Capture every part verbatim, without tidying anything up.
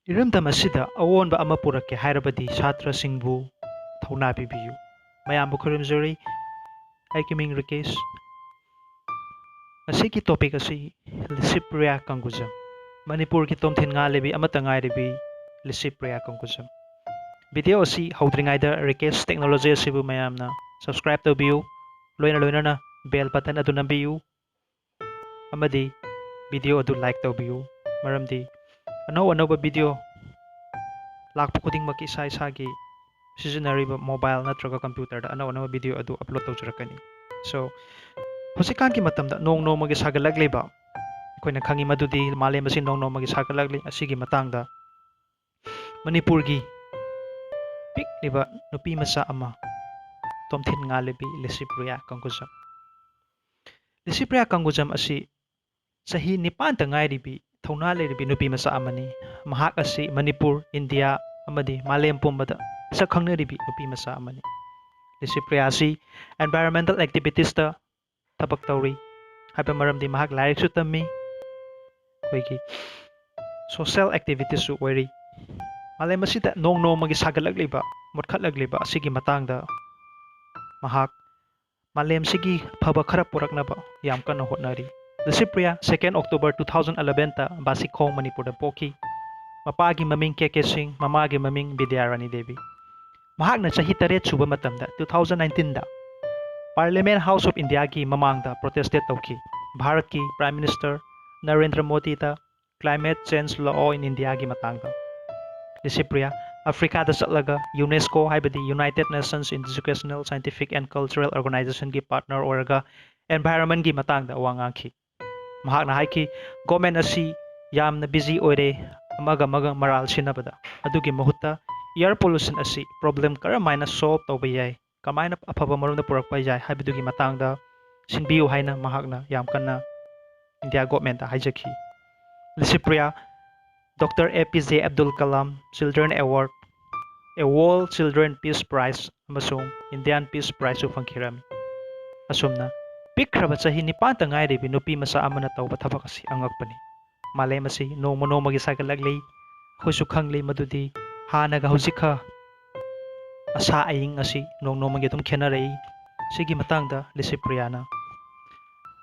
ꯏꯔꯝꯗꯝ ꯑꯁꯤꯗ ꯑꯑꯣꯟꯕ ꯑꯃ ꯄꯨꯔꯛꯀꯦ ꯍꯥꯏꯔꯕꯗꯤ ꯁꯥꯇ꯭ꯔꯁꯤꯡꯕꯨ ꯊꯧꯅꯥ ꯄꯤꯕꯤꯌꯨ꯫ ꯃꯌꯥꯝꯕꯨ ꯈꯨꯔꯨꯝꯖꯔꯤ꯫ ꯑꯩꯒꯤ ꯃꯤꯡ ꯔꯤꯀꯦꯁ꯫ ꯉꯁꯤꯒꯤ ꯇꯣꯄꯤꯛ ꯑꯁꯤ ꯂꯤꯁꯤꯄ꯭ꯔꯤꯌꯥ ꯀꯪꯒꯨꯖꯝ, ꯃꯅꯤꯄꯨꯔꯒꯤ ꯇꯣꯝꯊꯤꯟ ꯉꯥꯂꯦꯕꯤ ꯑꯃꯠꯇ ꯉꯥꯏꯔꯤꯕꯤ ꯂꯤꯁꯤꯄ꯭ꯔꯤꯌꯥ ꯀꯪꯒꯨꯖꯝ꯫ ꯚꯤꯗꯤꯑꯣ ꯑꯁꯤ ꯍꯧꯗ꯭ꯔꯤꯉꯩꯗ ꯔꯤꯀꯦꯁ ꯇꯦꯛꯅꯣꯂꯣꯖꯤ ꯑꯁꯤꯕꯨ ꯃꯌꯥꯝꯅ ꯁꯕꯁꯀ꯭ꯔꯥꯏꯕ ꯇꯧꯕꯤꯌꯨ꯫ ꯂꯣꯏꯅ ꯂꯣꯏꯅꯅ ꯕꯦꯜ ꯕꯇꯟ ꯑꯗꯨ ꯅꯝꯕꯤꯌꯨ꯫ ꯑꯃꯗꯤ ꯚꯤꯗꯤꯑꯣ ꯑꯗꯨ ꯂꯥꯏꯛ ꯇꯧꯕꯤꯌꯨ, ꯃꯔꯝꯗꯤ ꯑꯅꯧ ꯑꯅꯧꯕ ꯚꯤꯗꯤꯑꯣ ꯂꯥꯛꯄ ꯈꯨꯗꯤꯡꯃꯛꯀꯤ ꯏꯁꯥ ꯏꯁꯥꯒꯤ ꯁꯤꯖꯤꯟꯅꯔꯤꯕ ꯃꯣꯕꯥꯏꯜ ꯅꯠꯇ꯭ꯔꯒ ꯀꯝꯄ꯭ꯌꯨꯇꯔꯗ ꯑꯅꯧ ꯑꯅꯧꯕ ꯚꯤꯗꯤꯑꯣ ꯑꯗꯨ ꯑꯞꯂꯣꯗ ꯇꯧꯖꯔꯛꯀꯅꯤ꯫ So, ꯍꯧꯖꯤꯛꯀꯥꯟꯒꯤ ꯃꯇꯝꯗ ꯅꯣꯡ ꯅꯣꯡꯃꯒꯤ ꯁꯥꯒꯠꯂꯛꯂꯤꯕ, ꯑꯩꯈꯣꯏꯅ ꯈꯪꯉꯤ ꯃꯗꯨꯗꯤ ꯃꯥꯂꯦꯝ ꯑꯁꯤ ꯅꯣꯡ ꯅꯣꯡꯃꯒꯤ ꯁꯥꯒꯠꯂꯛꯂꯤ꯫ ꯑꯁꯤꯒꯤ ꯃꯇꯥꯡꯗ ꯃꯅꯤꯄꯨꯔꯒꯤ ꯄꯤꯛꯂꯤꯕ ꯅꯨꯄꯤ ꯃꯆꯥ ꯑꯃ, ꯇꯣꯝꯊꯤꯟ ꯉꯥꯂꯦꯕꯤ ꯂꯤꯁꯤꯄ꯭ꯔꯤꯌꯥ ꯀꯪꯒꯨꯖꯝ꯫ ꯂꯤꯁꯤꯄ꯭ꯔꯤꯌꯥ ꯀꯪꯒꯨꯖꯝ ꯑꯁꯤ ꯆꯍꯤ ꯅꯤꯄꯥꯟꯇ ꯉꯥꯏꯔꯤꯕꯤ ꯊꯧꯅꯥ ꯂꯩꯔꯤꯕꯤ ꯅꯨꯄꯤ ꯃꯆꯥ ꯑꯃꯅꯤ꯫ ꯃꯍꯥꯛ ꯑꯁꯤ ꯃꯅꯤꯄꯨꯔ, ꯏꯟꯗꯤꯌꯥ ꯑꯃꯗꯤ ꯃꯥꯂꯦꯝ ꯄꯨꯝꯕꯗ ꯁꯛ ꯈꯪꯅꯔꯤꯕꯤ ꯅꯨꯄꯤ ꯃꯆꯥ ꯑꯃꯅꯤ꯫ ꯂꯤꯁꯤꯄ꯭ꯔꯤꯌꯥ ꯑꯁꯤ environmental activitist ꯊꯕꯛ ꯇꯧꯔꯤ ꯍꯥꯏꯕ ꯃꯔꯝꯗꯤ ꯃꯍꯥꯛ ꯂꯥꯏꯔꯤꯛꯁꯨ ꯇꯝꯃꯤ, ꯑꯩꯈꯣꯏꯒꯤ social activitistꯁꯨ ꯑꯣꯏꯔꯤ꯫ ꯃꯥꯂꯦꯝ ꯑꯁꯤꯗ ꯅꯣꯡ ꯅꯣꯡꯃꯒꯤ ꯁꯥꯒꯠꯂꯛꯂꯤꯕ, ꯃꯨꯠꯈꯠꯂꯛꯂꯤꯕ ꯑꯁꯤꯒꯤ ꯃꯇꯥꯡꯗ ꯃꯍꯥꯛ ꯃꯥꯂꯦꯝꯁꯤꯒꯤ ꯑꯐꯕ ꯈꯔ ꯄꯨꯔꯛꯅꯕ ꯌꯥꯝ ꯀꯟꯅ ꯍꯣꯠꯅꯔꯤ꯫ Licypriya second October two thousand elevenꯇ ꯕꯥꯁꯤꯈꯣꯡ, ꯃꯅꯤꯄꯨꯔꯗ ꯄꯣꯛꯈꯤ꯫ ꯃꯄꯥꯒꯤ ꯃꯃꯤꯡ ꯀꯦ ꯀꯦ ꯁꯤꯡ, ꯃꯃꯥꯒꯤ ꯃꯃꯤꯡ ꯕꯤꯗ꯭ꯌꯥꯔꯥꯅꯤ ꯗꯦꯕꯤ꯫ ꯃꯍꯥꯛꯅ ꯆꯍꯤ ꯇꯔꯦꯠ ꯁꯨꯕ ꯃꯇꯝꯗ two thousand nineteenꯗ Parliament House of Indiaꯒꯤ ꯃꯃꯥꯡꯗ protest ꯇꯧꯈꯤ꯫ ꯚꯥꯔꯠꯀꯤ Prime Minister Narendra ꯃꯣꯗꯤꯗ climate change law in Indiaꯒꯤ ꯃꯇꯥꯡꯗ꯫ ꯂꯤꯁꯤꯄ꯭ꯔꯤꯌꯥ ꯑꯐ꯭ꯔꯤꯀꯥꯗ ꯆꯠꯂꯒ UNESCO ꯍꯥꯏꯕꯗꯤ United Nations Educational, Scientific and Cultural Organizationꯒꯤ partner ꯑꯣꯏꯔꯒ environmentꯀꯤ ꯃꯇꯥꯡꯗ ꯋꯥ ꯉꯥꯡꯈꯤ꯫ ꯃꯍꯥꯛꯅ ꯍꯥꯏꯈꯤ, "Government ꯑꯁꯤ ꯌꯥꯝꯅ busy ꯑꯣꯏꯔꯦ, ꯑꯃꯒ ꯑꯃꯒ ꯃꯔꯥꯜ ꯁꯤꯟꯅꯕꯗ꯫ ꯑꯗꯨꯒꯤ ꯃꯍꯨꯠꯇ air pollution ꯑꯁꯤ problem ꯀꯔꯝꯍꯥꯏꯅ solve ꯇꯧꯕ ꯌꯥꯏ, ꯀꯃꯥꯏꯅ ꯑꯐꯕ ꯃꯔꯣꯝꯗ ꯄꯨꯔꯛꯄ ꯌꯥꯏ ꯍꯥꯏꯕꯗꯨꯒꯤ ꯃꯇꯥꯡꯗ ꯁꯤꯟꯕꯤꯌꯨ" ꯍꯥꯏꯅ ꯃꯍꯥꯛꯅ ꯌꯥꯝ ꯀꯟꯅ ꯏꯟꯗꯤꯌꯥ governmentꯇ ꯍꯥꯏꯖꯈꯤ꯫ Licypriya Doctor A P J Abdul Kalam Children Award, A World Children Peace Prize ꯑꯃꯁꯨꯡ Indian Peace Prizeꯁꯨ ꯐꯪꯈꯤꯔꯝꯃꯤ꯫ ꯑꯁꯨꯝꯅ ꯄꯤꯛꯈ꯭ꯔꯕ ꯆꯍꯤ ꯅꯤꯄꯥꯟꯇ ꯉꯥꯏꯔꯤꯕꯤ ꯅꯨꯄꯤ ꯃꯆꯥ ꯑꯃꯅ ꯇꯧꯕ ꯊꯕꯛ ꯑꯁꯤ ꯑꯉꯛꯄꯅꯤ꯫ ꯃꯥꯂꯦꯝ ꯑꯁꯤ ꯅꯣꯡꯃ ꯅꯣꯡꯃꯒꯤ ꯁꯥꯒꯠꯂꯛꯂꯤ꯫ ꯑꯩꯈꯣꯏꯁꯨ ꯈꯪꯂꯤ ꯃꯗꯨꯗꯤ ꯍꯥꯟꯅꯒ ꯍꯧꯖꯤꯛꯀ ꯑꯁꯥ ꯑꯏꯪ ꯑꯁꯤ ꯅꯣꯡ ꯅꯣꯡꯃꯒꯤ ꯑꯗꯨꯝ ꯈꯦꯠꯅꯔꯛꯏ꯫ ꯁꯤꯒꯤ ꯃꯇꯥꯡꯗ ꯂꯤꯁꯤꯄ꯭ꯔꯤꯌꯥꯅ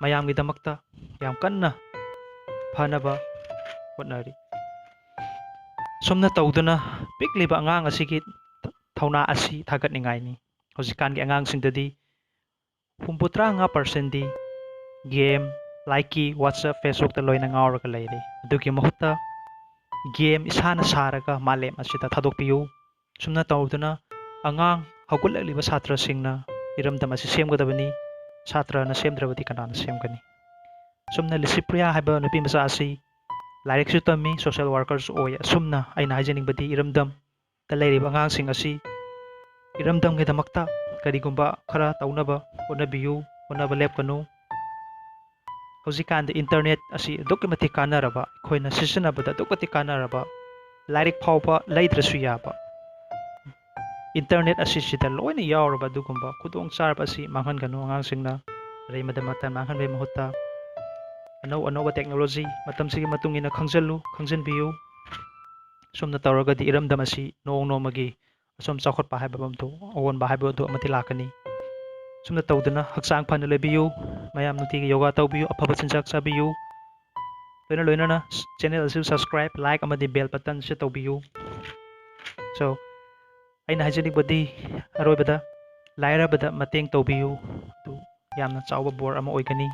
ꯃꯌꯥꯝꯒꯤꯗꯃꯛꯇ ꯌꯥꯝ ꯀꯟꯅ ꯐꯅꯕ ꯍꯣꯠꯅꯔꯤ꯫ ꯁꯨꯝꯅ ꯇꯧꯗꯨꯅ ꯄꯤꯛꯂꯤꯕ ꯑꯉꯥꯡ ꯑꯁꯤꯒꯤ ꯊꯧꯅꯥ ꯑꯁꯤ ꯊꯥꯒꯠꯅꯤꯡꯉꯥꯏꯅꯤ꯫ ꯍꯧꯖꯤꯛꯀꯥꯟꯒꯤ ꯑꯉꯥꯡꯁꯤꯡꯗꯗꯤ ꯍꯨꯝꯐꯨꯇꯔꯥ ꯃꯉꯥ percentꯗꯤ game, ꯂꯥꯏꯛꯀꯤ, WhatsApp, Facebookꯇ ꯂꯣꯏꯅ ꯉꯥꯎꯔꯒ ꯂꯩꯔꯦ꯫ ꯑꯗꯨꯒꯤ ꯃꯍꯨꯠꯇ game ꯏꯁꯥꯅ ꯁꯥꯔꯒ ꯃꯥꯂꯦꯝ ꯑꯁꯤꯗ ꯊꯥꯗꯣꯛꯄꯤꯌꯨ꯫ ꯁꯨꯝꯅ ꯇꯧꯗꯨꯅ ꯑꯉꯥꯡ ꯍꯧꯒꯠꯂꯛꯂꯤꯕ ꯁꯥꯇ꯭ꯔꯁꯤꯡꯅ ꯏꯔꯝꯗꯝ ꯑꯁꯤ ꯁꯦꯝꯒꯗꯕꯅꯤ꯫ ꯁꯥꯇ꯭ꯔꯅ ꯁꯦꯝꯗ꯭ꯔꯕꯗꯤ ꯀꯅꯥꯅ ꯁꯦꯝꯒꯅꯤ? ꯁꯨꯝꯅ ꯂꯤꯁꯤꯄ꯭ꯔꯤꯌꯥ ꯍꯥꯏꯕ ꯅꯨꯄꯤ ꯃꯆꯥ ꯑꯁꯤ ꯂꯥꯏꯔꯤꯛꯁꯨ ꯇꯝꯃꯤ, social workerꯁꯨ ꯑꯣꯏ꯫ ꯑꯁꯨꯝꯅ ꯑꯩꯅ ꯍꯥꯏꯖꯅꯤꯡꯕꯗꯤ ꯏꯔꯝꯗꯝꯗ ꯂꯩꯔꯤꯕ ꯑꯉꯥꯡꯁꯤꯡ ꯑꯁꯤ ꯏꯔꯝꯗꯝꯒꯤꯗꯃꯛꯇ ꯀꯔꯤꯒꯨꯝꯕ ꯈꯔ ꯇꯧꯅꯕ ꯍꯣꯠꯅꯕꯤꯌꯨ, ꯍꯣꯠꯅꯕ ꯂꯦꯞꯀꯅꯨ꯫ ꯍꯧꯖꯤꯛꯀꯥꯟꯗꯤ internet ꯑꯁꯤ ꯑꯗꯨꯛꯀꯤ ꯃꯇꯤꯛ ꯀꯥꯟꯅꯔꯕ, ꯑꯩꯈꯣꯏꯅ ꯁꯤꯖꯤꯟꯅꯕꯗ ꯑꯗꯨꯛꯀꯤ ꯃꯇꯤꯛ ꯀꯥꯟꯅꯔꯕ ꯂꯥꯏꯔꯤꯛ ꯐꯥꯎꯕ ꯂꯩꯗ꯭ꯔꯁꯨ ꯌꯥꯕ internet ꯑꯁꯤꯁꯤꯗ ꯂꯣꯏꯅ ꯌꯥꯎꯔꯕ ꯑꯗꯨꯒꯨꯝꯕ ꯈꯨꯗꯣꯡꯆꯥꯕ ꯑꯁꯤ ꯃꯥꯡꯍꯟꯒꯅꯨ꯫ ꯑꯉꯥꯡꯁꯤꯡꯅ ꯑꯔꯦꯝꯕꯗ ꯃꯇꯝ ꯃꯥꯡꯍꯟꯕꯒꯤ ꯃꯍꯨꯠꯇ ꯑꯅꯧ ꯑꯅꯧꯕ technology ꯃꯇꯝꯁꯤꯒꯤ ꯃꯇꯨꯡ ꯏꯟꯅ ꯈꯪꯖꯤꯜꯂꯨ, ꯈꯪꯖꯤꯟꯕꯤꯌꯨ꯫ ꯁꯨꯝꯅ ꯇꯧꯔꯒꯗꯤ ꯏꯔꯝꯗꯝ ꯑꯁꯤ ꯅꯣꯡ ꯅꯣꯡꯃꯒꯤ ꯑꯁꯨꯝ ꯆꯥꯎꯈꯠꯄ ꯍꯥꯏꯕ ꯑꯗꯨ, ꯑꯑꯣꯟꯕ ꯍꯥꯏꯕ ꯑꯗꯨ ꯑꯃꯗꯤ ꯂꯥꯛꯀꯅꯤ꯫ ꯁꯨꯝꯅ ꯇꯧꯗꯨꯅ ꯍꯛꯆꯥꯡ ꯐꯅ ꯂꯩꯕꯤꯌꯨ, ꯃꯌꯥꯝ ꯅꯨꯡꯇꯤꯒꯤ ꯌꯣꯒꯥ ꯇꯧꯕꯤꯌꯨ, ꯑꯐꯕ ꯆꯤꯟꯖꯥꯛ ꯆꯥꯕꯤꯌꯨ꯫ ꯂꯣꯏꯅ ꯂꯣꯏꯅꯅ channel ꯑꯁꯤ subscribe, like ꯑꯃꯗꯤ bell buttonꯁꯦ ꯇꯧꯕꯤꯌꯨ꯫ So, ꯑꯩꯅ ꯍꯥꯏꯖꯅꯤꯡꯕꯗꯤ ꯑꯔꯣꯏꯕꯗ ꯂꯥꯏꯔꯕꯗ ꯃꯇꯦꯡ ꯇꯧꯕꯤꯌꯨ꯫ ꯑꯗꯨ ꯌꯥꯝꯅ ꯆꯥꯎꯕ ꯕꯣꯔ ꯑꯃ ꯑꯣꯏꯒꯅꯤ꯫